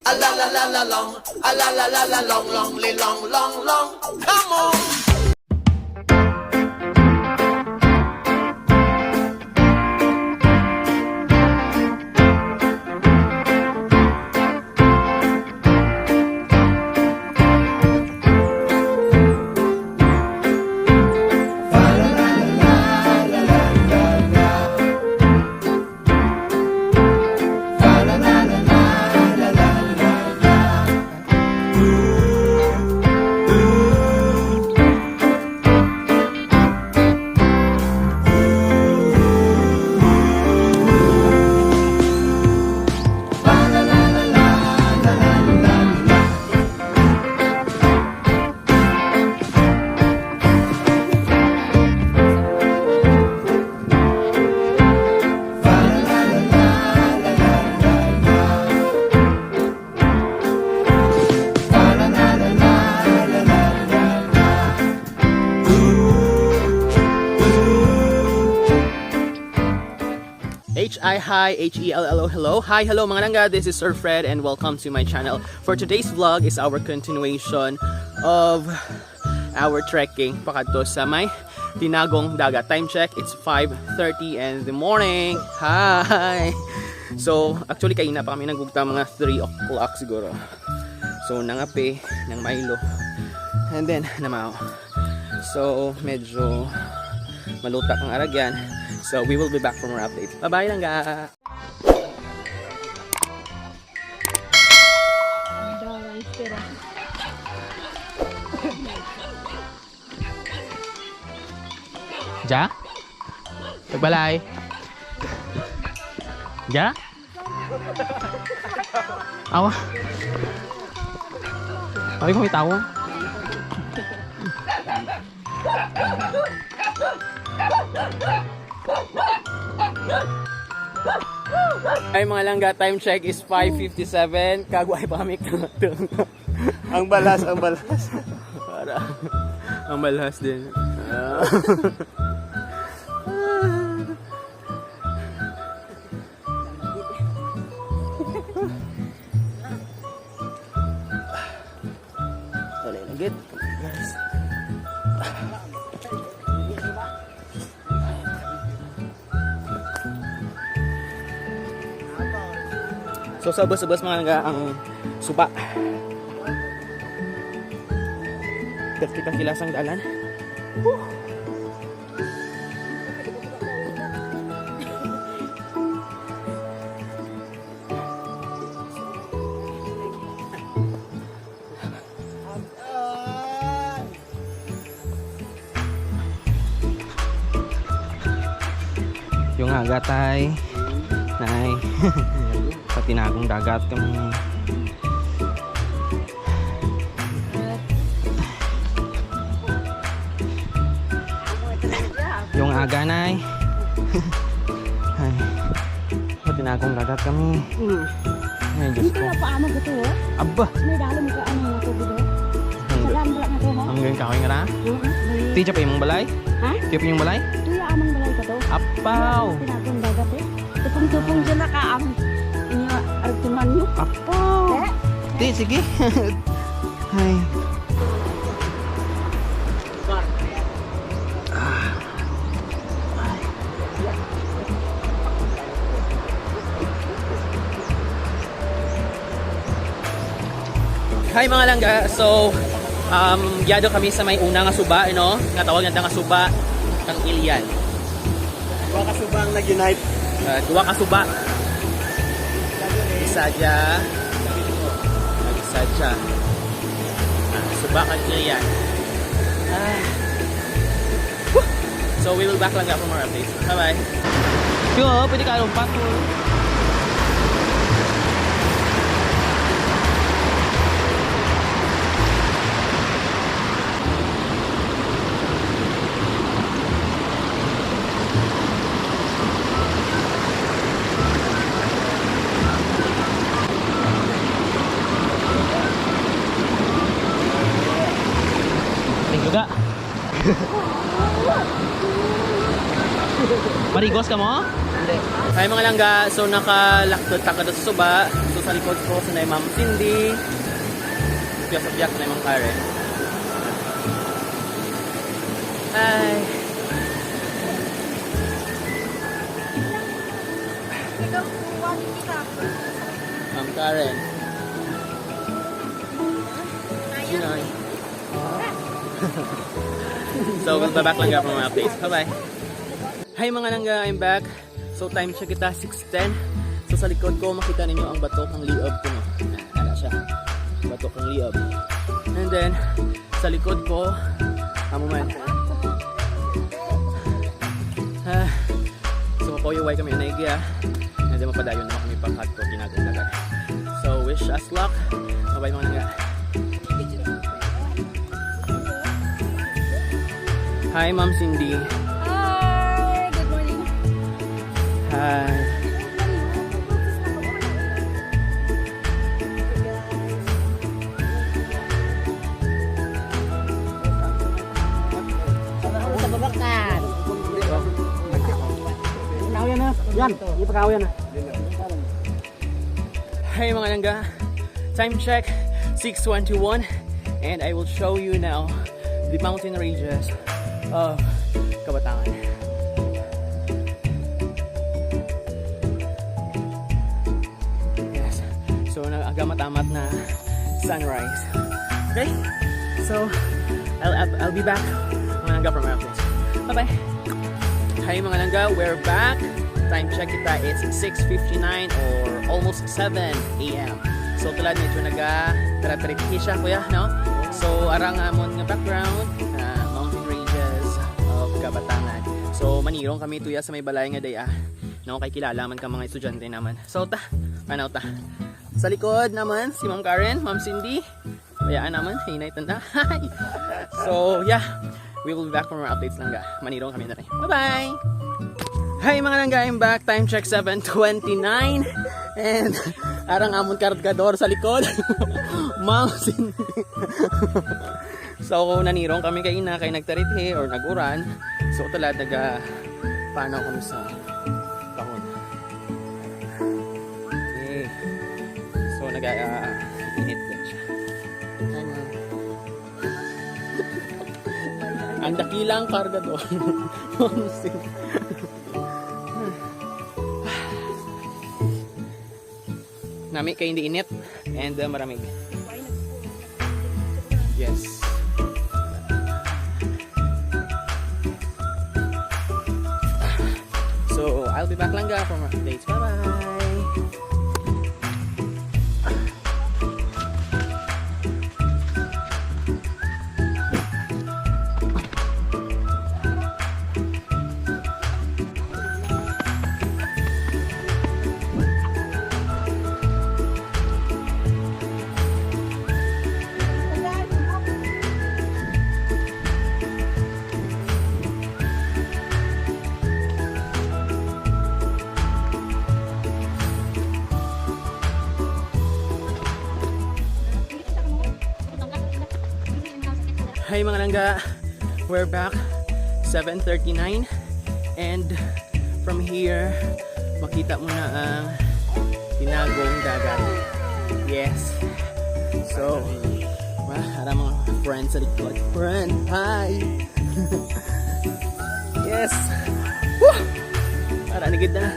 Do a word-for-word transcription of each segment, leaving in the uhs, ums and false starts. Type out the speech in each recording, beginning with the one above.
A la la la la long, a la la la la long, long li long long long. Come on. H I hi, H E L L O hello. Hi, hello mga langga. This is Sir Fred and welcome to my channel. For today's vlog is our continuation of our trekking pakadto sa may Tinagong Dagat. Time check, it's five thirty in the morning. Hi! So, actually, kaina pa kami nagugta, mga three o'clock siguro. So, nangape, nang Milo, and then, namaw. So, medyo malutak ang aragyan. So, we will be back for more updates. Bye-bye, langga! Ja? Nagbalay? Ja? Awa. Ay, kung may tao. Ay, mga langga, time check is five fifty-seven. Kagway pa kami. Ang balas, ang balas. Para, ang balas din. Ah. Wala na gid, guys. So, sa ubos-ubos, mga langga, ang suba. Perti ka kilasang dalan. Whew! Yung aga, tay. Nay. Sa Tinagong Dagat kami. Yung aga, nay. Ay. Sa Tinagong Dagat kami. Mm. Ay, Diyos ko. Hindi kaya paamag ito, oh? Aba. May dalo mo ka, ano, nga tubig, oh? Hindi. Saan ba nga to, ha? Ang ganyan kahoy nga ra? Oo, may Ti, dyan pa imong balay? Ha? Dyan pa imong balay? Ito yung amang balay ka to. Apaw. Tinagong Dagat, eh. Tupong-tupong dyan na ka, ang inyo, aragtuman nyo. Apaw. Eh? Ti, sige. Ay. Hi, mga langga. So, um, giyado kami sa may una nga suba, you know, nga tawag natin nga suba kang Ilian. Duha ka suba ang nag-unite. Ah, duha ka suba. Isa dya. Isa dya. Ah, suba kang Ilian. Ah. Whew! So, we will back lang for more updates. Bye-bye. Yo, pwede ka lumpat mo. Thank you, ga. Marigos ka mo? Hindi. Ay, mga langga, so nakalaktot ta kadto sa suba. So, Sa likod ko, sa Ma'am Cindy. Biyak sa biyak, sa Ma'am Karen. Hi. Ma'am Karen. Hi. So, we'll be back lang for mga updates. Bye-bye. Hi mga langga, I'm back. So time check kita, six ten. So sa likod ko makita ninyo ang Bato kang Liob ko, no? Ana siya. Bato kang Liob. And then sa likod ko, amo man. Ah, so mapauyway kami anay giya. And then mapadayon na kami pagkadto Tinagong Dagat. So wish us luck. Bye-bye mga langga. Hi, Ma'am Cindy. Hi! Good morning. Hi. Sa Babakan. Pag-away na. Yan. Hindi pag-away na. Hey mga langga, time check, six twenty-one, and I will show you now the mountain ranges of Kabatangan. Yes, so nag-agamat-amat na sunrise. Okay, so I'll, I'll, I'll be back mga langga for my updates. Bye-bye! Hi mga langga, we're back. Time check kita is six fifty-nine or almost seven a.m. So tulad medyo naga-trip-trip siya kuya, no? So arang amon nga background, ah, mountain ranges of Kabatangan. So manirong kami tuya sa may balay nga day ah. No, kay kilala man ka mga estudyante naman. So ta, ano ta? Sa likod naman si Ma'am Karen, Ma'am Cindy. Bayaan naman, hinay tanda. Hi! So yeah, we will be back for more updates lang ga. Manirong kami na rin. Bye-bye! Hi mga langga, I'm back. Time check seven twenty-nine. And arang amon kargador sa likod. Ma'am Cindy. So nanirong kami kay ina kay nagtarithe or nag-uran. So tulad naga panaw kami sa kahon. Okay. So naga ah, init din siya. Ang dakilang kargador. Ma'am Cindy. Nami kay hindi init and uh, maramig. Yes. So, I'll be back langga for more updates. Bye-bye! Hi mga langga, we're back, seven thirty-nine, and from here makita mo na ang Tinagong Dagat. Yes. So, wah, ara mga friends sa likod. Friend, hi! Yes! Woo! Ara na gid na.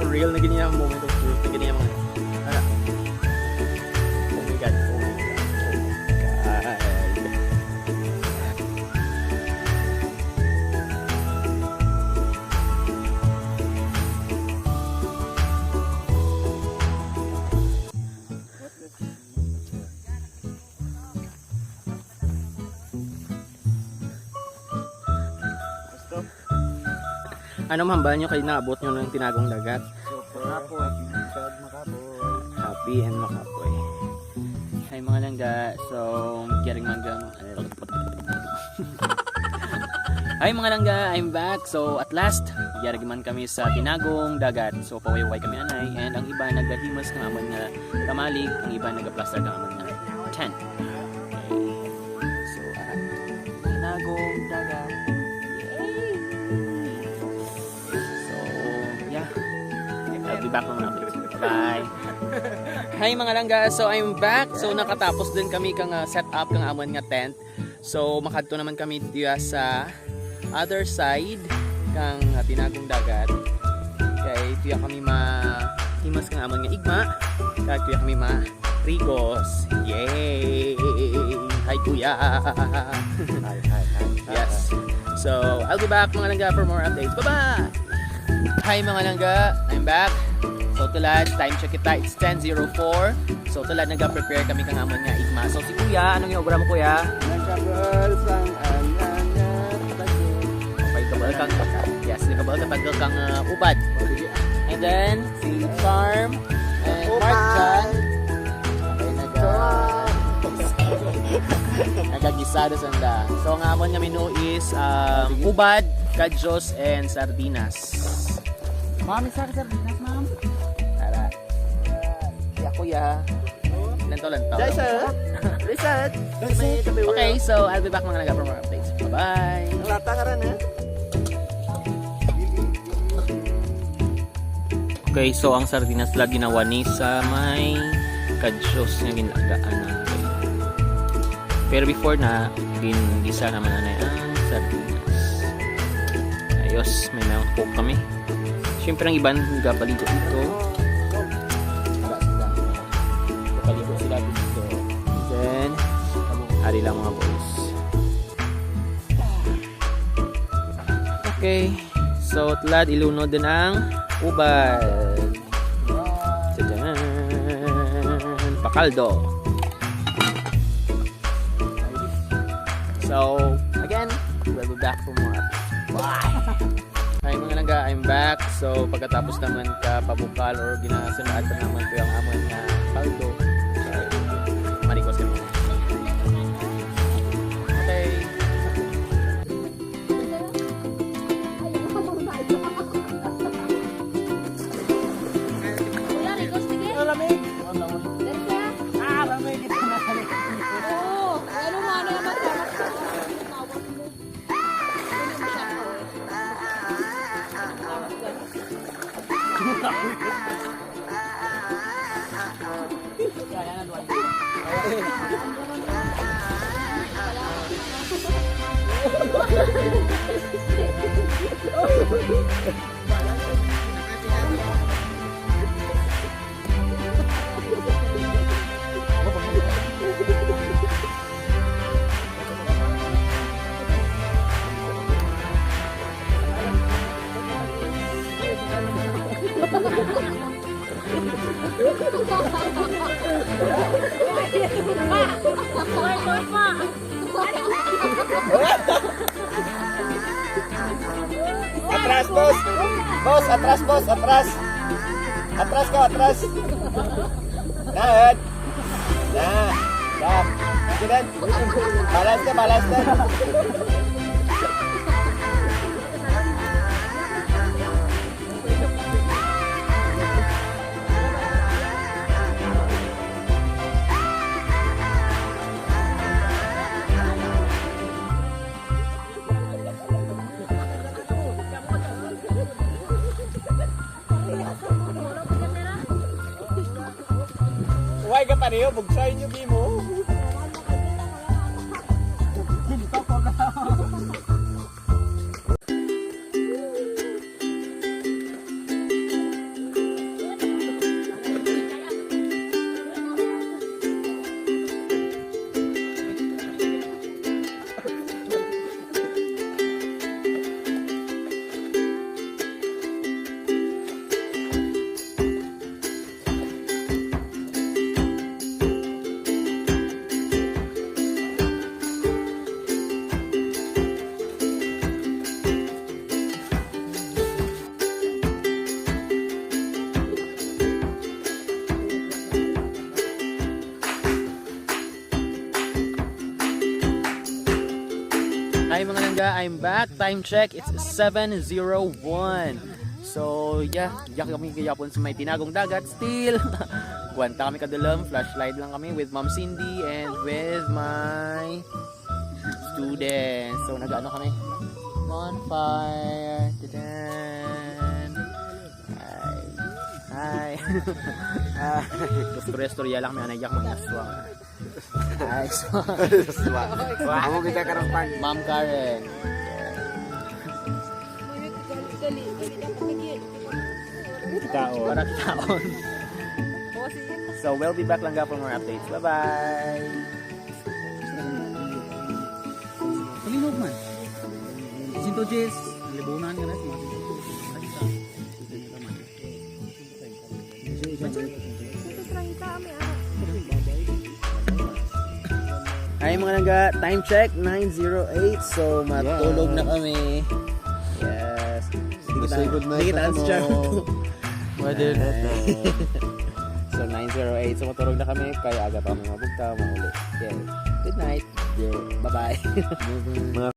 For real na gid niya ang moment of truth na gid niya mga ara. Oh my God, oh my God, oh my God. Ano mahambal nyo kay naabot nyo ng Tinagong Dagat? Super happy. Proud makapoy. Happy and makapoy. Hi mga langga, so garing magang Hi mga langga, I'm back. So at last, yari man kami sa Tinagong Dagat. So pawayway kami anay, and ang iba nagahimas ng aman nga kamalig, ang iba nagaplastar ng aman nga tent. Okay. So ah, Tinagong Dagat. Yay! So yeah, I'll be back with more updates. Bye. Hi mga langga, so I'm back. So nakatapos din kami kang ah, set up kang amon nga tent. So makadto naman kami diya sa other side kang ah, Tinagong Dagat. Kay tuya kami mahimas kang amon nga igma. Kay tuya kami ma rigos. Yay! Hi kuya. Hi, hi, hi. Yes. So, I'll be back mga langga for more updates. Bye-bye! Hi mga langga, I'm back. So tulad, time check kita, it's ten zero four. So tulad, nag-prepare kami kang amon nga igma. So si kuya, anong ginagawa mo kuya? Nagkabal sang anana. Okay, kabal kang, yes, kabal ka tagal kang uh, ubad. And then, si Charm and Mark John. Okay, nag- Nagagisado sanda. So ang amon nga menu is um, ubad, kajos, and sardinas. Mami, sa sardinas, ma'am. Tara. Ya kuya. Lanto-lanto. Dai, sir. Reset. Okay, so I'll be back mga langga for more updates. Bye-bye. Ang lata ka rin, eh. Okay, so ang sardinas lagi na wani sa may kajos nga ginlagaan natin. Pero before na, gingisa naman na ang sardinas. Ayos, may mga coke kami. Siyempre ang iban nagapaligo dito. Paligo sila dito. Then, ari lang mga boys. Okay. So, tulad, ilunod din ang ubad. Tadaan! Pakaldo. So, again, we'll be back for more. Bye! Hi mga langga, I'm back. So pagkatapos naman ka pabukal or ginasunod pa naman ko yung amon nga paldo. Marikos kami. Okay. Kuya, request sige. Malamig. Dali ka. Ah, malamig. Oo. Ano nga na naman, dapat sa tawag mo. Atras, boss. Boss, atras, boss, atras. Atras ka, atras. Lahat. Na. Na. Sige din. Balance na, balance na. Huwag ka pareho, bugsayin nyo, Gimo. Hi mga langga, I'm back. Time check, it's seven zero one. So, yeah, diya kami gayapon sa may Tinagong Dagat still. Kuwanta kami kadulom, flashlight lang kami with Ma'am Cindy and with my students. So, nag-ano kami? Bonfire. Tadan! Ay. Hi. Ah, istorya-istorya lang, may anay yak mga aswang. Ay, aswang. Aswang. Amo kita karon, pan. Ma'am Karen. Kitaon. Para kitaon. So, we'll be back lang for more updates. Bye-bye! Palinog man. Sinto Jis, libunan nga na sa mga sinto Jis. Ay, mga langga, time check, nine zero eight. So, matulog na kami. Yes. Hindi kita, hindi kita answer. Weather na to. So, nine zero eight. So, matulog na kami. Kaya aga pa kami mabugtaw, mauli. Okay. Good night. Yeah. Bye-bye. Mga